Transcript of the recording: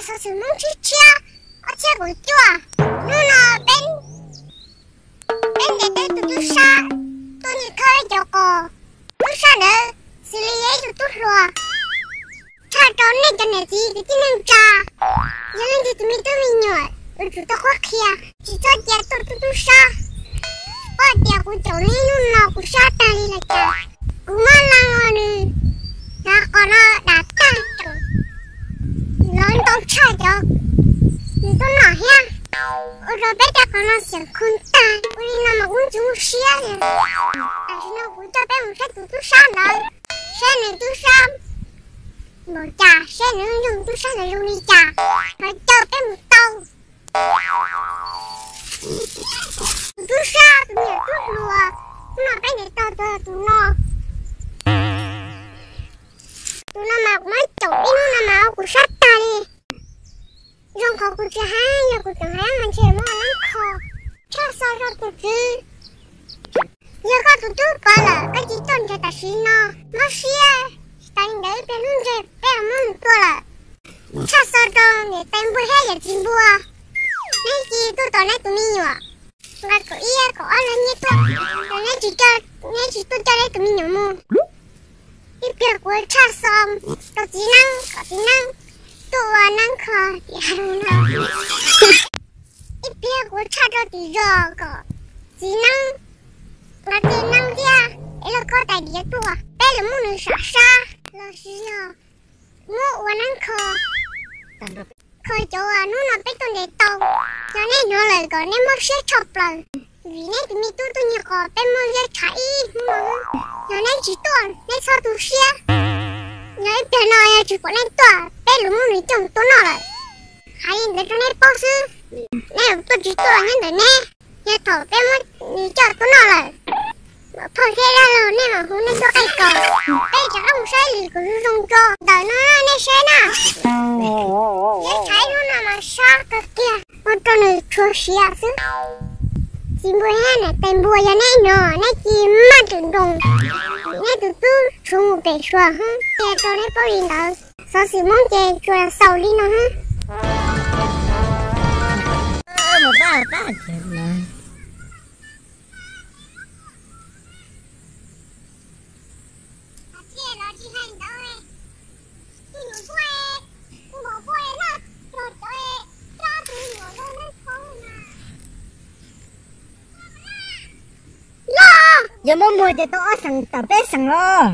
Xov xwm Hmoob tshiab tshiab ob txhiab kaum cuaj. Hnub no peb, peb ntes tau ib tug tub sab tuaj nyiag khawb cov qos. Tub sab ntawd xws li yog ib tug tub hluas, tshaj rau nej cov niam txiv kwv tij neej tsa. Yog leej twg tus me tub me nyuam yuav tsum tau qhuab qhia, tsis txhob cia tuaj tub tub sab. Paub tias kuv caum nws ib hnub no kuv sab tag li los cas, kuv muab leej os nws hnav qos no dam tag tseem los ntau tshaj cov nws tuaj noj thiab. Ua rau peb cov qos no xiam kho tag, ua li no mas kuv tsis muaj siab li. Tam sim no kuv coj peb mus saib tus tub sab ntawd, saib nws tub sab npaum cas, saib nws yoog tub sab ntawd zoo li cas, ho coj peb mus tau. Tus tub sab tus me nyuam tub hluas, hnub no peb ntes tau tus no. Tus no mas kuv muab caum ib hnub no mas kuv sab tag li. Zoo qhov kuv tsis hais, yog kuv tseem hais mas ntshe muab neeb kho. Tshaj xo rau tus tswv. Yog koj tus tub pov lawm koj cia tuaj nrhiav tam sim no, mob siab. Tsis tas li ntawd ib pliag hnub ntseg peb yuav muab nws tua lawm. Tshaj xo rau niam tais npua thiab yawm txiv npua, neb cia tuaj tos neb tus me nyuam. Nqa kaum ib kaum ob leeg nyiaj tuaj, neb tsis, neb tsis tuaj coj neb tus me nyuam mus. Ib pliag kuv tshaj xo rau txiv neeb kom txiv neeb tuaj ua neeb kho tim hav no. Ib pliag kuv tshaj rau tim zos kom txiv neeb nqa tej neeb thiab es lauj kaub tais diav tuaj, peb los muab nws sam sab los sis yog muab ua neeb kho. Kho cov uas hnub no peb tuaj ntes tau. Yog neb hnov lawm kom neb mob siab tshaj plaws, vim neb tus me tub tuaj nyiag qos peb muab liab tshav ib hnub no. Yog neb tsis tuaj neb txhob tu siab. Yog ib pliag no yog tsis pom neb tuaj peb los muab nws coj mus tua noj lawm. Hais li ntawd rau neb paub xwb, neb yuav tuaj tsis tuaj los nyob ntawm neb. Yog thaum peb muab nws coj tua noj lawm, phauj thiab dab laug nej mam hu nej tub qaij kaus, peb rov qab mus saib lwm kom zoo zoo tso. Ntawm no nej saib na, liab tshav ib hnub no mas sab kawg kiag, ua rau nws tshuav siav xwb. Txiv npua thiab niam tais npua yog neb hnov neb cia maj nroos nroos, neb tus tub tshuav mus pem suas hwb. Qhia rau neb paub li ntawd, xov xwm Hmoob ces tsuas xaus li no hwb. Yog muaj muag ces tau ob xeem tawm peb xeem los.